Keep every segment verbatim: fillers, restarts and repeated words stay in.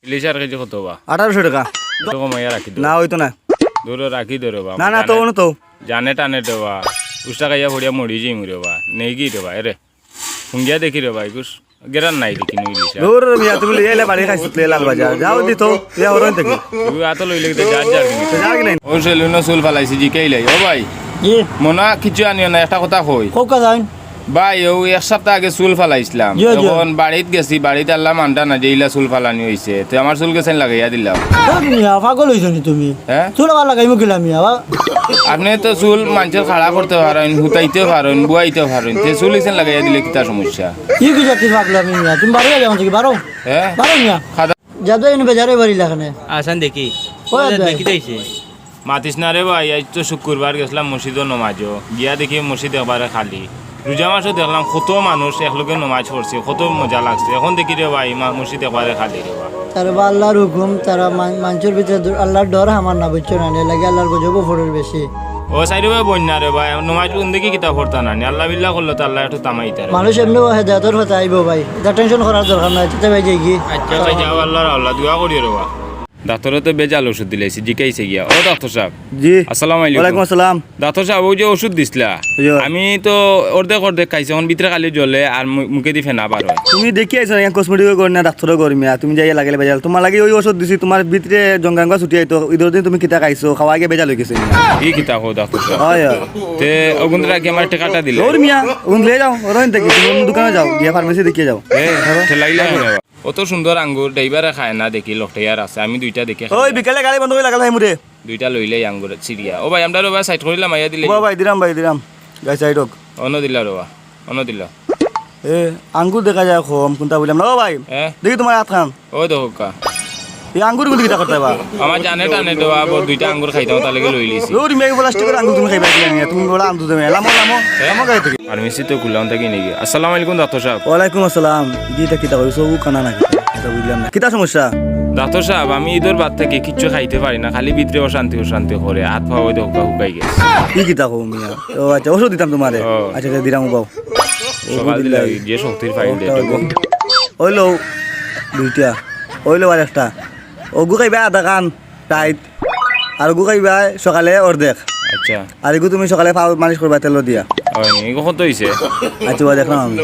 ইলিশ আর কেজি কত বা? আঠারোশো টেকা। তো কমাইয়া রাখি দেও। না, অইতো না। ধরো, রাখি দেও রে বা। না, না, তো জানে, অনো তো। জানে টানে রে বা। উষ্টা খাইয়া পড়িয়া মরি যাইমু রে বা। নেই কি রে বা, এরে। হুঙ্গিয়া দেখি রে বা, ইগুর গেরান নাই দেখি নু ইলিশ আর। দূর মিয়া, তুমি লইয়া আইলা বাড়ি খাইছো, তুই লাল বাজার। যাও দি তো, ইয়া হরন থেকে। তুই আতো লইলে কিতা যার যার কিনি। তো যার কিনি। ও সেলুনো চুল ফালাইছি, জিকাইলাই। ও ভাই, জি। মনা কিছু আনিও না, একটা কথা কই। কউক্কা যাইন। ভাই, ও এক সপ্তাহ আগে চুল ফালাইছলাম। জি, জি। এখন বাড়িত গেছি, বাড়িত আল্লাহ মানতা না যে ইলা চুল ফালানি অইছে। তে আমার চুল গেছাইন লাগাইয়া দিলাও। ধুর মিয়া, পাগল অইছো নি তুমি? হ্যাঁ? চুল আবার লাগাইমু কিলা মিয়া, বা? আপনে তো চুল মানষর খাড়া করতে পারইন, হুতাইতে পারইন, বুয়াইতে পারইন। তে চুল ইছাইন লাগাইয়া দিলে কিতা সমস্যা? ই কি জাতির পাগলামি মিয়া? তুমি বারো যাও থেকে, বারো। হ্যাঁ? বারো মিয়া। খাদা- যাদু এনে বেজারে বাড়ি লাগানে। আসান দেখি। ও ও যাদু। দেখি যাইছে। মাতিস না রে ভাই, আইজ তো শুক্রবার, গেছলাম মসজিদো নমাজো, গিয়া দেখি মসজিদ একবারে খালি। রোজা মাসো দেখলাম কত মানুষ একলগে নমাজ পড়ছে, কত মজা লাগছে। এখন দেখি রে ভাই, মা-, মসজিদ একবারে খালি রে ভাই। তারা বা আল্লাহর হুকুম, তারা মান-, মানষর ভিতরে দু-, আল্লাহর ডর আমার না, বুঝছো না? এর লাগি আল্লাহর গজবও পড়ের বেশি। ও সাইড ভাই, বন্যা রে ভাই, নমাজ বন্দেগি কিতা পড়তা না নি? আল্লাহ বিল্লাহ করলে তো আল্লাহ একটু তামাইতা রে। মানুষ এমনি হেদায়তর কথা আইবো ভাই, এটা টেনশন করার দরকার নাই, এটা ভাই যাইগি। আচ্ছা ভাই, যাও, আল্লাহর আল্লাহ, দোয়া করিও রে ভাই। ডাক্তরে তো বেজাল ওষুধ দিলাইছে, জিকাইছে গিয়া। ও ডাক্তর সাহেব। জি। আসসালামু আলাইকুম। ওয়ালাইকুম আসসালাম। ডাক্তর সাহেব, ওই যে ওষুধ দিছলা, জি। আমি তো অর্ধেক অর্ধেক খাইছি, এখন ভিতরে খালি জ্বলে আর মু-, মুখেদি ফেনা বার অয়। তুমি দেখি আইছো না, cosmetic-ও করি না, ডাক্তরও করি মিয়া, তুমি যাইয়া লাগাইলে বেজাল। তোমার লাগি ওই ওষুধ দিছি, তোমার ভিতরে জঙ্গাঙ্গা ছুটি আইতো, ঈদর দিন তুমি কিতা খাইছো, খাওয়া গিয়া বেজাল অই গেছে মিয়া। ই কিতা কও ডাক্তর সাহেব? অয়, অয়। তে ওগুন রাখি আমার টেকাটা দিলে। ওর মিয়া, ওগুন লইয়া যাও, ওর অইন থেকে, তুমি অন্য দোকানো যাও, গিয়া pharmacy দেখিয়া যাও। এ, ঠেলাইলে হয় না। অত সুন্দর আঙ্গুর ড্রাইভারে খায় না দেখি, লটকাইয়ার আছে। আমি দুইটা দেখি খাই। ওই বিকালে গাড়ি বন্ধ করি লাগালে খাইমু রে। দুইটা লইলেই আঙ্গুর ছিড়িয়া। ও ভাই, আমরা রে ভাই side করিলাম, আইয়া দিলে। ও ভাই, দিরাম ভাই, দিরাম। গাই side হোক। অনো দিলা রে বা, অনো দিলা। এ, আঙ্গুর দেখা যায় কম, কোনটা বুঝলাম না। ও ভাই, হ্যাঁ? দেখি তোমার আতখান। ও দেখো কা। এই আঙ্গুর গুলো কিতা করতে বা? আমার জানে টানে দেওয়া, বড় দুইটা আঙ্গুর খাইতাম, তার লাগি লইলিছি। ওর মেয়ে plastic-এর আঙ্গুর তুমি খাইবা কি জানি না? তুমি বড় আন্দু দেবে। লামো, লামো, লামো গাড়ি থেকে। Pharmacy তো খুললাম থাকি নাকি? আসসালামু আলাইকুম ডাক্তর সাহেব। ওয়ালাইকুম আসসালাম। জি, এটা কিতা কইছো? ও কানা নাকি? এটা বুঝলাম না। কিতা সমস্যা? ডাক্তর সাহেব, আমি ঈদর বাদ থাকি কিচ্ছু খাইতে পারি না, খালি ভিতরে অশান্তি অশান্তি করে, হাত পা ওই দেখো হুকাই গেছে। কি কিতা কও মিয়া? ও আচ্ছা, ওষুধ দিতাম তোমারে। ও। আচ্ছা, আচ্ছা, দিলাম বাবু। সকাল দিলে যে শক্তির ফাইল দে, ওটা দেখো। ওই লো দুইটা, ওই লো আর একটা। ওগু খাইবা আধা খান। Tight। আর ওগু খাইবা সকালে অর্ধেক। আচ্ছা। আর এগু তুমি সকালে পাও মালিশ করবা তেল দিয়া। হয় নি? এগু কত হইছে? আচ্ছা, ওই দেখলাম আমি।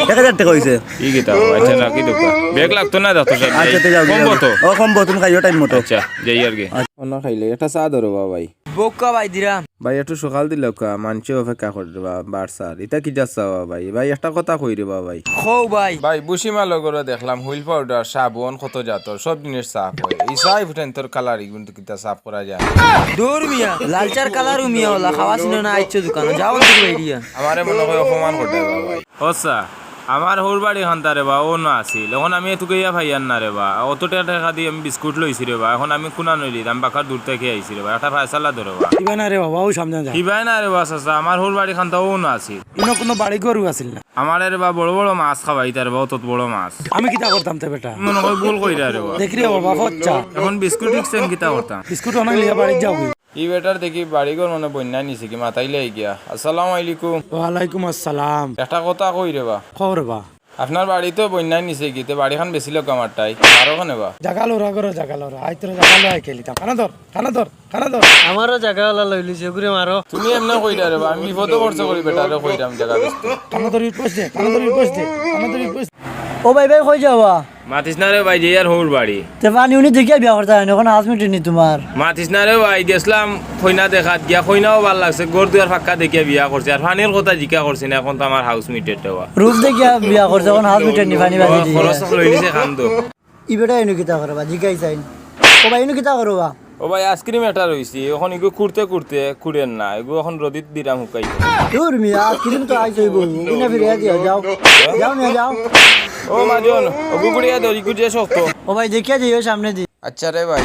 এক হাজার টেকা হইছে। ই কিতা? আচ্ছা, না, কি দোকান? ব্যাগ লাগতো না, ডাক্তর সাহেব? আচ্ছা, তে যাও, কম যাও। বতো? ও, কম বতো, তুমি খাইও time মতো। আচ্ছা, যাই আর কি। আচ্ছা। অন্য খাইলে একটা চা ধরো বা ভাই। বউক্কা ভাই দিরাম। ভাই, একটু সকাল দিলাউক্কা, মানষে অপেক্ষা করে রে বা, বারসার। ইতা কিতা চা বা ভাই? ভাই, একটা কথা কই রে বা ভাই। কও ভাই। ভাই, ভুসিমালগরে দেখলাম, হুইল পাউডার, সাবুন, কত জাতর, সব জিনিস সাফ অয়। ই চা ফুটাইন্তর কালার ইগুন তো কিতা সাফ করা যায় না। দূর মিয়া, লাল চার কালার ও মিয়া ওলা, খাওয়া ছিল না, আইছো দোকানো, যাও অন্তর বাইরিয়া। আমারে মনে হয় অপমান করতে বা ভাই। ও চা, আমার হউর বাড়ি খান্তা রে বা, ও না আছিল। এখন আমি এটুকু ইয়া পাইয়ার না রে বা। অত টেকা টেকা দি আমি বিস্কুট লইছি রে বা। এখন আমি কুনা নইলি, আমি বাকার দূর থাকি আইছি রে বা। একটা ফায়সালা ধরো বা। ইবা না রে বাবা, ও সামনে যা। ইবায় না রে বা চাচা, আমার হউর বাড়ি খান্তা ও না আছিল। ইনো কুনু বাড়ি ঘরও আছিল না। আমারে রে বা বড় বড় মাছ খাওয়াইতা রে বা, অত বড় মাছ। আমি কিতা করতাম তে বেটা? মনে হয় ভুল কইরা রে বা। দেখ রে বাবা, ফচ্চা। এখন বিস্কুট টিস্কুট কিতা করতাম? বিস্কুট অনাই লিয়া বাড়ি যাও। ই বেটার দেখি বাড়িঘর মানে বন্যায় নিছে কি মাতাইলে গিয়া। আসসালামু আলাইকুম। ওয়ালাইকুম আসসালাম। একটা কথা কই রে বা। কও রে বা। আপনার বাড়ি তো বন্যায় নিছে কি, তে বাড়িখান বেচিলাউক্কা আমারটাই। আরো খানে বা। জাগা লড়া করো, জাগা লড়া। আই তোর জাগা লড়া খেলিতাম। কানা ধর, কানা ধর, কানা ধর। আমারও জাগা ওলা লইলিছে, ঘুরে মারো। তুমি এমনে কইরা রে বা, আমি বিপদে পড়ছে করি বেটারে কইরাম জাগা বেচতে। কানা ধর request দে, কানা ধর request দে, কানা ধর request। ও ভাই, ভাই, কই যাওয়া? মাতিস না রে ভাই, যে আর হউর বাড়ি। তে পানি উনি দেখিয়া বিয়া করতে হয় না, এখন আজ মিটেনি তোমার। মাতিস না রে ভাই, গেছলাম কইনা দেখাত গিয়া, কইনাও ভালা লাগছে, ঘর দুয়ার ফাক্কা দেখিয়া বিয়া করছি, আর পানির কথা জিকা করছি না, এখন তো আমার house mate রে বা। রূপ দেখিয়া বিয়া করছে, এখন house mate নি পানি বাজি দিয়ে। খরচ লইলিছে খান তো। ই বেটা ইনো কিতা করো বা, জিকাই চাইন। ও ভাই, ইনো কিতা করো বা? ও ভাই, ice cream একটা রইছে, এখন ইগু কুড়তে কুড়তে কুড়ের না, ইগু এখন রোদিত দিরাম হুকাই। দূর মিয়া, ice cream তো আইছে অইবো, ইনা ফিরে দিয়া যাও। যাও মিয়া, যাও। ও মাজন, ওগু কুড়িয়া দেও, ইগু যে শক্ত। ও ভাই, দেখিয়া যাইও সামনে দি। আচ্ছা রে ভাই,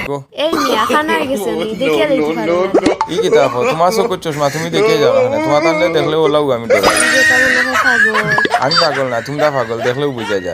গো। এই মিয়া, কানা অই গেছে নি, দেখিয়া যাইতে পারো না। ই কিতা কও, তোমার চকুর চশমা, তুমি দেখিয়া যাও না কেনে? তোমার তানলে দেখলে ওলাউ আমি ডরাই। এই যে তার মনে হয় পাগল। আমি পাগল না, তুমরা পাগল, দেখলেউ বুঝা যায়।